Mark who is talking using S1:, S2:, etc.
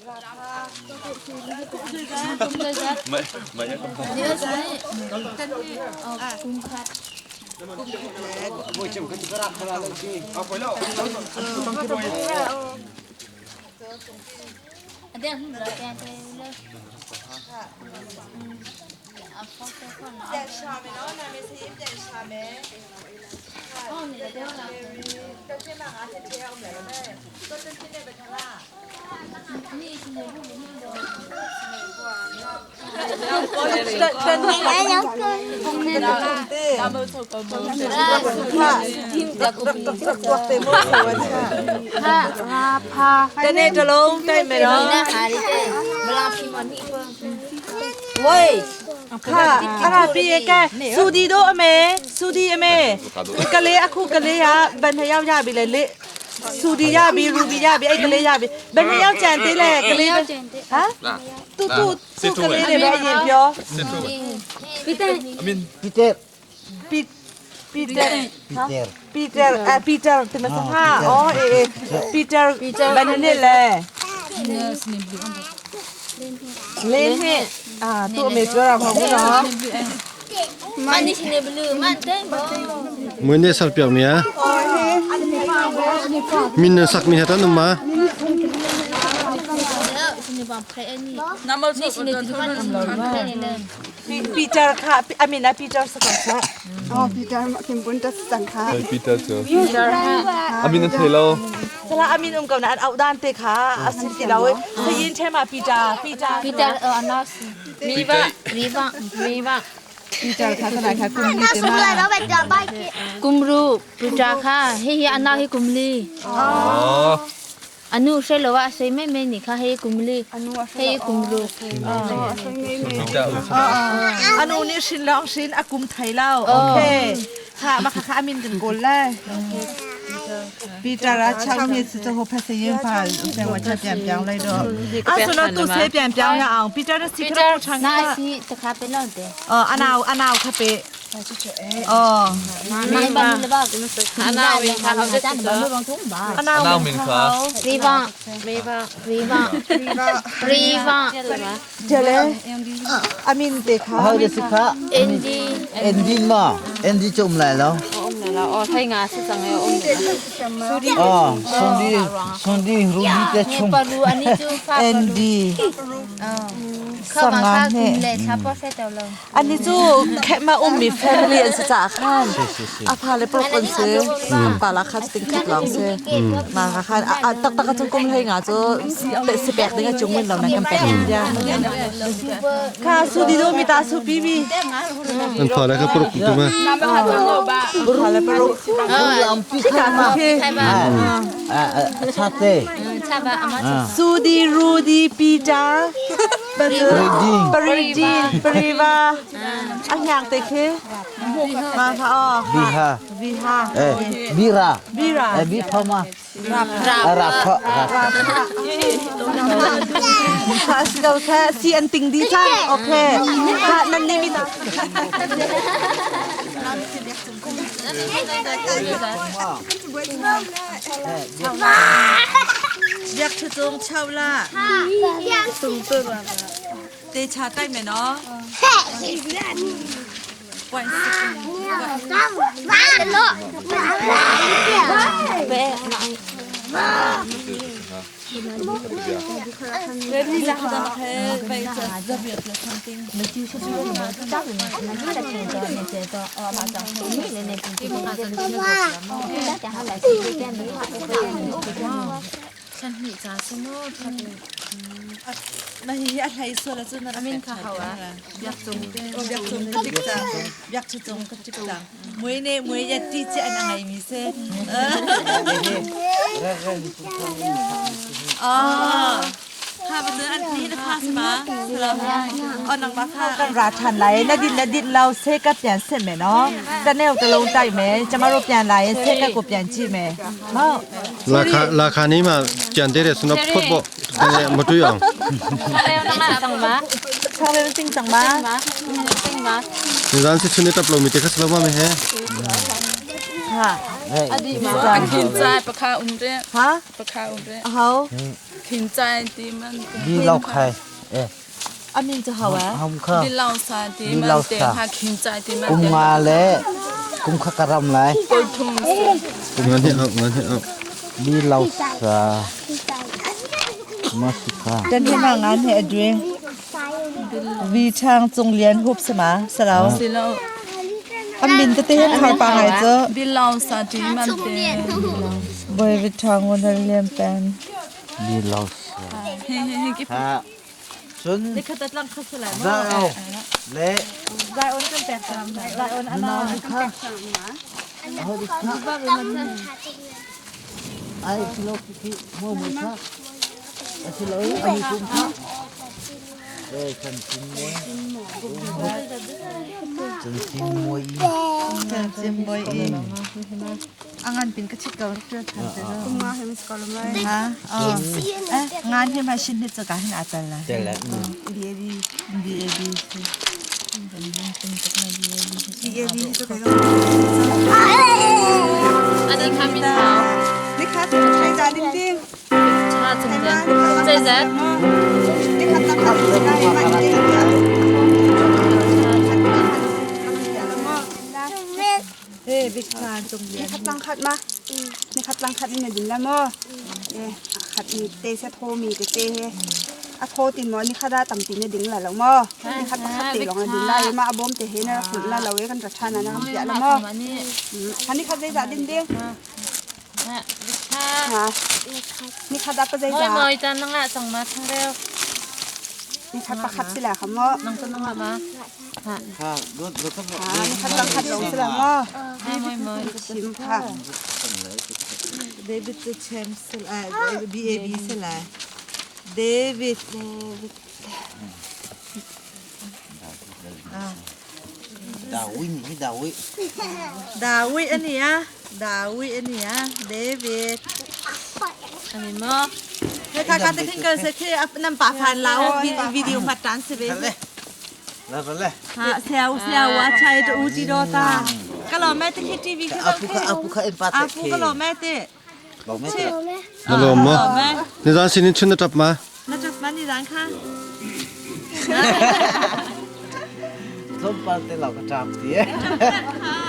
S1: ပြန်ရှာမယ်နော်နာမည်စာရင်းပြန်ရှာမယ်ဟုတ်နေတယ်လားတက်ချင်းမှာငါချက်ချဲအောင်မယ်မဲ့တော့တက်ချင်းနဲ့ပဲခလားတနေ့တလုံးတိုက်မယ်နော်ဝေးခါအဲ့ဒါပြီးရကဲစူဒီတို့အမေစူဒီအမေကလေးအခုကလေးကဘယ်နှစ်ယောက်ရပြီလဲလေစူဒီရပြီရူဘီရပြီအဲ့ကလေးရပြီဘယ်နှစ်ယောက်ကြံသေးလဲကလေးဟမ်တူတူတူကလေးတွေပဲအရင်ပြော
S2: ปีเตอร์
S1: ပီပီတာ
S2: ปีเตอร์
S1: ပီတာအပီတာတင်မစဟာအော်အေးပီတာဘယ်နှစ်နှစ်လဲလေးနှစ်အာသူ့အမေပြောတာမဟုတ်ဘူးနော်
S3: မွေးနေ့ဆက်ပြောင်းနေမင်းနဆက်မင်းဟတနမ
S1: ပီတာခါအမီနာပီတာစကောဆာ
S4: အော်ပီတာခင်ပွန်းတက်စံခါ
S5: ปีเตอร์เจออามินเทโล
S1: စလာအမီနုံကောင်နာအောက်ဒန်တေခါအစစ်တီလာဝဲခရင်ထဲမှာပီတာပီတာ
S5: ปีเตอร์
S6: มีบ้ามีบ้ามีบ้า
S1: ပီတာခါစလာခါကုမီတေမာ
S6: กุมรูปุจาค่ะเฮียอันนาเฮกุมลี
S5: อ๋อ
S6: อันนู้เชลว่าเซเมเมนี่ค่ะเฮกุมลีเฮกุมรู
S5: ปีเตอร์
S1: အနုနိရှင်လောင်ရှင်အကုမ်ထိုင်လောက်โอเคခါမခခအမင်ကန်ကိုလဲပီတာရာချောင်းနေစတဲ့ဟိုဖက်စရင်ပါဆင်ဝချက်ပြန်ပြောင်းလိုက်တော့အဲ့ဆိုတော့သူဆေးပြန်ပြောင်းရအောင်ပီတာရစီခရချန်
S6: นา
S1: က
S6: ซีตะคาเป็นลอนเต
S1: အော်အနာအနာခပေအော်
S6: นายบ้านละบ้าอันนาวินค่ะเขาจะบ้านบางทุ่งบ้า
S1: အနာ
S5: အနောက်မင်ခါ
S6: รีบ้ารีบ้ารีบ้ารีบ้า
S1: ကျလဲအမင်တေခါ
S2: เฮาจะสิคะ
S6: เอ็นดี
S2: เอ็นดีมาเอ็นดีจมไหลแล้วอ๋อซุนดีซุนดีรูดีแต่
S6: เนี่ย
S2: ชุม
S6: ปรูอันนี้จูฟ้า
S1: เอ็นดี
S6: เข้ามาค่ะกุมเลชาปอเซเตลง
S1: อันนี้จูแค่มาอุ้มมีแฟมิลี่อันสจาขันอาพาเลยปรกันซื้อปาละคัดติงคิดลองซื้อมาค่ะอ่ะตักตักจงกุมเลยงาจูสเปกดิ้งจงวินเรานั่งกันเป็ดยาค่ะสุดีดูมีตาสุบีบี
S3: อันพอแล้วครับปรุกตัวมา
S1: พาเลยปรุ
S2: ลำปีข้ามา
S6: ใครบ้า
S2: อ่าชาเต
S6: ชาบะอามา
S1: สุดีรูดีปีจาปริปริดีปริวาอันอย่างเตเคมาค่ะอ๋อ
S2: บีฮา
S1: วีฮา
S2: เอ้บีรา
S1: บีรา
S2: เอ้บีพมาราพราพ
S1: ค่ะสเกลแค่ซีอันติงดีจ้าโอเคค่ะนั่นนี่มี อยากจะจงเช่าล่ะเตชาใต้ไหมเนาะวันเรื่องนี้ละค่ะไปจะจะเบียด something มาฮีอะไรส่วนละจุนนะมินค่ะเขาอะอยากจงอยากจงก็จิกจังอยากจะจงก็จิกจังมวยเนี่ยมวยยัดที่จะอันไงมีเซ่อ๋อค่ะมาเจออันนี้นะคะสมาอ๋อนังมาค่ะกันราชันไหลนาดินนาดินเราเซกับเปลี่ยนเส้นไหมเนาะแต่แนวตะลงใจไหมจะมารูเปลี่ยนไหลเซกับกูเปลี่ยนจีไหมเนาะ
S3: ราคาราคานี้มาจันเดเรสนพดบ่มาตุยอ่อง
S1: ชอบเป็นจริงจังมาก
S3: ร้านสิชุนนี่ตับลมมีแต่ข้าวสลามาไหมฮะ
S1: ค่ะ
S7: Khin chai pakha um re.
S1: Ha?
S7: Pakha um re.
S1: Hau.
S7: Khin chai ti man.
S2: Bi lau khai. Eh.
S1: Amin chu hau a.
S2: Hom kha.
S7: Bi lau sa ti man te ha khin chai ti man.
S2: Kum nga le kum kha karam lai.
S7: Koi thum.
S3: Ngan he au ngan he au.
S2: Bi lau sa. Ma si kha.
S1: Tan he ma ngan he adwing. Vi chang chung lian hup sama sarau.
S7: Si lo.
S1: Amin te te hen khar pa ngai chu.
S7: Bi lau sa ti man te.
S1: Boy vi chang ngon lian pen.
S2: Bi lau sa.
S7: He he he ki
S2: Ha. Cun
S1: Ni khat tlang kha sala
S2: za au le
S1: Zai on kan pek sam. Zai on ana.
S2: kha. Ai kilo ki mo mo kha. Asilo ai kum kha. Eh chan chin moi. Chan chin moi.
S1: Chan chin moi i. Angan pin ka chit ka rak than te
S4: Kum nga he mis ko mai.
S1: Ha. Eh ngan he ma shin ni cha ka hin atal la.
S2: Te la.
S4: B A B
S1: B A B C.
S4: B A B 就可以了。
S6: Ani kha min hau.
S4: 你看这个太大丁丁，
S6: Cha chung lian. Zai zat.
S4: 你看那看那看丁丁。
S1: Hey big chan chung
S4: นี่
S1: lian.
S4: คัดลังคัดมานี่คัดลังคัดนี่เนี่ยดินละมั้เอ๊ะคัดมีเตะโทมีเตะอะโทตินมอนี่คัดต่ำตินเนี่ยดิ่งละแล้วมั้นี่คัดคัดเตะลงดิ่งละมาบอมเตะเฮนะขุนละเราเว้กันจัดชานะนะเปียละมั้
S6: Ani.
S4: อันนี้คัดใจจ่าดินเด้ง
S6: Ha. Cha.
S4: ฮะนี่คัดปะใจ
S6: Moi
S4: จ่า
S6: moi chan nanga sang ma thang reo.
S4: นี่คัดปะคัดสิแหละค่ะมั้
S6: Nang chan nanga ma.
S2: Kha dot dot
S4: นี่คัดลังคัดลงสิแหละมั้
S6: Ha moi moi.
S4: ชิมค่ะ
S1: David the James B A B sala. David.
S2: Darwin ni Darwin.
S1: Dawi ani ya. Dawi ani ya. David.
S6: Ani mo.
S1: เฮ้ยค่ะการจะขึ้นกันเสร็จคือนำป่าฟันแล้ววิดีโอฟัดตันสิเบ้
S2: Le. La le.
S1: ฮะเซลเซลว่าใช้ตัวอูจิโดตาก็รอแม่ตะคิดทีวีคือ
S2: Apu ka apu ka empat.
S1: อาฟูก็รอแม่เตะ
S2: Lo me te.
S3: Na lo mo.
S1: รอแม่
S3: Ni zan sinin chun na tap ma.
S1: น่าจะมันนี่ร้านค่ะ
S2: Thom pa te lo ka tap ti.
S1: ค่ะ